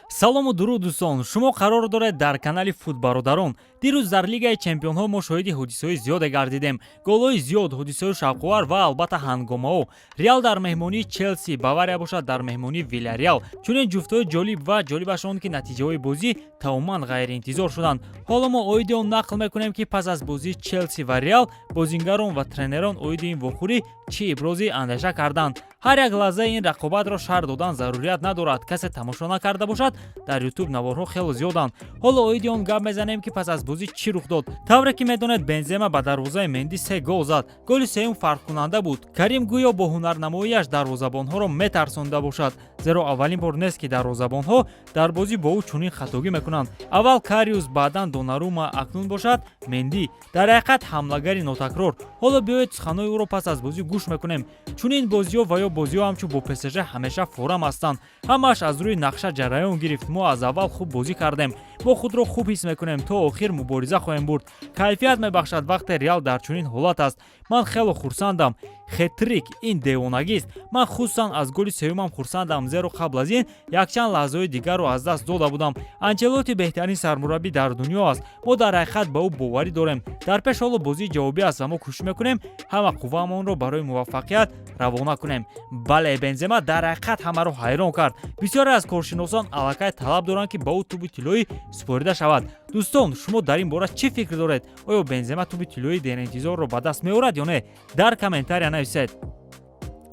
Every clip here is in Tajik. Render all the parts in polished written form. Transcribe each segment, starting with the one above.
Салому дуруд, дӯстон! Шумо қарор доред дар канали Футбародарон. Дирӯз дар Лигаи чемпионҳо мо шоҳиди ҳодисаҳои зиёде гардидем: голҳои зиёд, ҳодисаҳои шавқовар ва албатта ҳангомаҳо. Реал дар меҳмонии Челси, Бавария бошад дар меҳмонии Вилареал. Чунин ҷуфтҳои ҷолиб ва ҷолибаш он, ки натиҷаҳои бозӣ тамоман ғайриинтизор шуданд. Ҳоло мо оиди он нақл мекунем, ки пас аз бозии Челси ва Реал бозингарон ва тренерон оиди ин вохӯрӣ чӣ ибрози андеша карданд. Ҳар як лаҳзаи ин рақобатро шарҳ додан зарурият надорад. Касе тамошо накарда бошад, дар Ютуб наворҳо хело зиёданд. Ҳоло оиди он гап мезанем, ки пас аз бозӣ чӣ рух дод. Тавре ки медонед, Бензема ба дарвозаи Менди се гол зад. Голи сеюм фарқкунанда буд. Карим гӯё бо ҳунарнамоияш дарвозабонҳоро метарсонда бошад, зеро аввалин бор нест, ки дарвозабонҳо дар бозӣ бо ӯ чунин хатогӣ мекунанд. Аввал Кариус, баъдан Донарума, акнун бошад Менди. Дар ҳақиқат, ҳамлагари нотакрор. Ҳоло биёед, суханҳои ӯро пас аз бозӣ гӯш мекунем. Чунин бозиҳо ва ё бозиҳо ҳамчун бо ПСЖ ҳамеша форам ҳастанд. Ҳамааш аз рӯи нақша ҷараён гирифт. Мо аз аввал хуб бозӣ кардем. Мо худро хуб ҳис мекунем, то охир мубориза хоҳем бурд. Кайфият мебахшад, вақте Реал дар чунин ҳолат аст. Ман хело хурсандам. Хетрик ин девонагист. Ман хусусан аз голи сеюмам хурсандам, зеро қабл аз ин якчанд лаҳзаҳои дигарро аз даст дода будам. Анчелоти беҳтарин сармураббӣ дар дунё аст. Мо дар ҳақиқат ба ӯ боварӣ дорем. Дар пеш ҳоло бозии ҷавобӣ аст ва мо кӯшиш мекунем ҳама қувваамонро барои муваффақият равона кунем. Бале, Бензема дар ҳақиқат ҳамаро ҳайрон кард. Бисёре аз коршиносон аллакай талаб доранд, ки ба ӯ тӯби тиллоӣ супорида шавад. Дӯстон, шумо дар ин бора чӣ фикр доред? Оё Бензема тӯби тиллоии деринтизорро ба даст меорад ё не? Дар комментария нависед.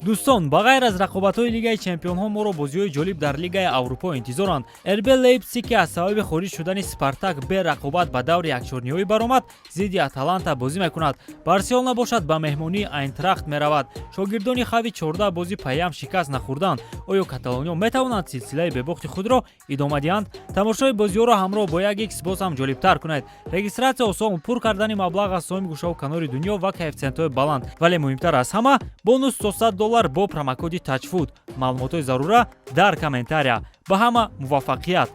Дӯстон, ба ғайр аз рақобатҳои Лигаи чемпионҳо, моро бозиҳои ҷолиб дар Лигаи Аврупо интизоранд. РБ Лейпсиг, ки аз сабаби хориҷ шудани Спартак бе рақобат ба даври якчорниҳоӣ баромад, зидди Аталанта бозӣ мекунад. Барселона бошад ба меҳмонии Айнтрахт меравад. Шогирдони Хави 14 бозӣ пайҳам шикаст нахӯрданд. Оё каталониё метавонанд силсилаи бебохти худро идома диҳанд? Тамошои бозиҳоро ҳамроҳ бо як икс боз ҳам ҷолибтар кунед. Регистратсия осон, пур кардани маблағ аз соҳиби гӯшаву канори дунё ва коэффитсиентҳои баланд, вале муҳимтар аз ҳама, бонус то 100 доллар бо промокоди ТАЧФУТ. Маълумотҳои зарура дар комментария. Ба ҳама муваффақият!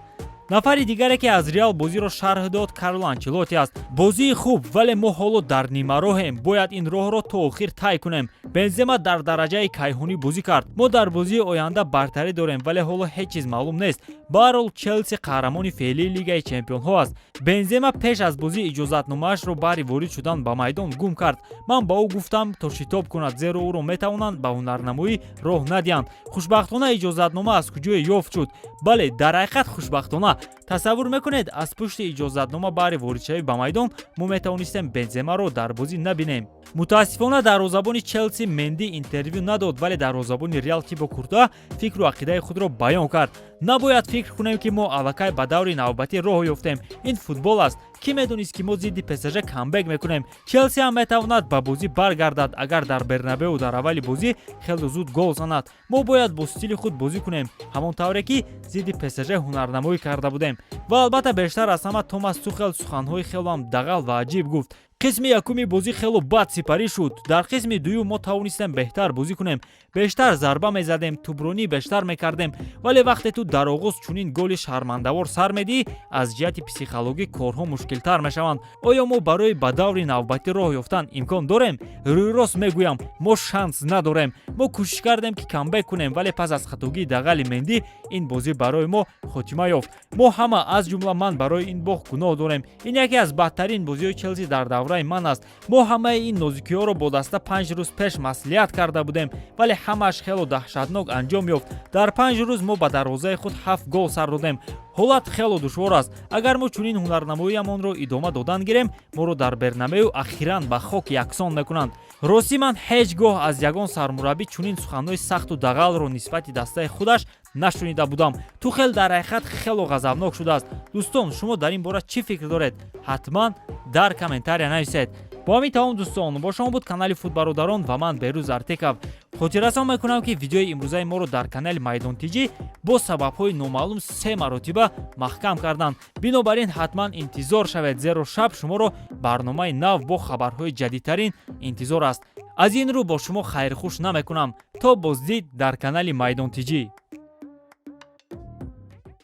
Нафари дигаре, ки аз Реал бозиро шарҳ дод, Карло Анчелоти аст. Бозии хуб, вале мо ҳоло дар нимароҳем. Бояд ин роҳро то охир тай кунем. Бензема дар дараҷаи кайҳонӣ бозӣ кард. Мо дар бозии оянда бартарӣ дорем, вале ҳоло ҳеҷ чиз маълум нест. Баҳрҳол, Челси қаҳрамони феълии Лигаи чемпионҳо аст. Бензема пеш аз бозӣ иҷозатномаашро баҳри ворид шудан ба майдон гум кард. Ман ба ӯ гуфтам, то шитоб кунад, зеро ӯро метавонанд ба ҳунарнамоӣ роҳ надиҳанд. Хушбахтона, иҷозатнома аз куҷое ёфт шуд. Бале, дар ҳақиқат хушбахтона. Тасаввур мекунед, аз пушти иҷозатнома баҳри воридшавӣ ба майдон мо метавонистем Бенземаро дар бозӣ набинем. Мутаассифона, дарвозабони Челси Менди интервю надод, вале дарвозабони Реал Тибо Куртуа фикру ақидаи худро баён кард. Набояд фикр кунем, ки мо аллакай ба даври навбатӣ роҳ ёфтем. Ин футбол аст. Кӣ медонист, ки мо зидди ПСЖ камбек мекунем? Челси ҳам метавонад ба бозӣ баргардад, агар дар Бернабеу дар аввали бозӣ хеле зуд гол занад. Мо бояд бо стили худ бозӣ кунем, ҳамон тавре ки зидди ПСЖ ҳунарнамоӣ карда будем. Ва албатта, бештар аз ҳама Томас Тухел суханҳои хелоам дағал ва аҷиб гуфт. Қисми якуми бозӣ хело бад сипарӣ шуд. Дар қисми дуюм мо тавонистем беҳтар бозӣ кунем, бештар зарба мезадем, тӯбронӣ бештар мекардем. Вале вақте ту дар оғоз чунин голи шармандавор сар медиҳӣ, аз ҷиҳати психологӣ корҳо мушкилтар мешаванд. Оё мо барои ба даври навбатӣ роҳ ёфтан имкон дорем? Рӯйрост мегӯям, мо шанс надорем. Мо кӯшиш кардем, ки камбек кунем, вале пас аз хатогии дағали Менди ин бозӣ барои мо хотима ёфт. Мо ҳама, аз ҷумла ман, барои ин бохт гуноҳ дорем. Ин яке аз бадтарин бозиҳои Челси дар давраи ман аст. Мо ҳамаи ин нозукиҳоро бо даста 5 рӯз пеш маслиҳат карда будем, вале ҳамааш хело даҳшатнок анҷом ёфт. Дар 5 рӯз мо ба дарвозаи худ ҳафт гол сар додем. Ҳолат хело душвор аст. Агар мо чунин ҳунарнамоиямонро идома додан гирем, моро дар Бернабеу ахиран ба хок яксон мекунанд. Ростӣ, ман ҳеҷ гоҳ аз ягон сармураббӣ чунин суханҳои сахту дағалро нисбати дастаи худаш нашунида будам. Тухел дар ҳақиқат хело ғазабнок шудааст. Дӯстон, шумо дар ин бора чӣ фикр доред? Ҳатман дар комментария нависед. Бо ҳамин тамом, дӯстон. Бо шумо буд канали Футбародарон ва ман, Берӯз Артеков. Хотиррасон мекунам, ки видеои имрӯзаи моро дар канали Майдон Тҷ бо сабабҳои номаълум се маротиба маҳкам карданд. Бинобар ин ҳатман интизор шавед, зеро шаб шуморо барномаи нав бо хабарҳои ҷадидтарин интизор аст. Аз ин рӯ бо шумо хайрхуш намекунам. То боздид дар канали Майдон Тҷ.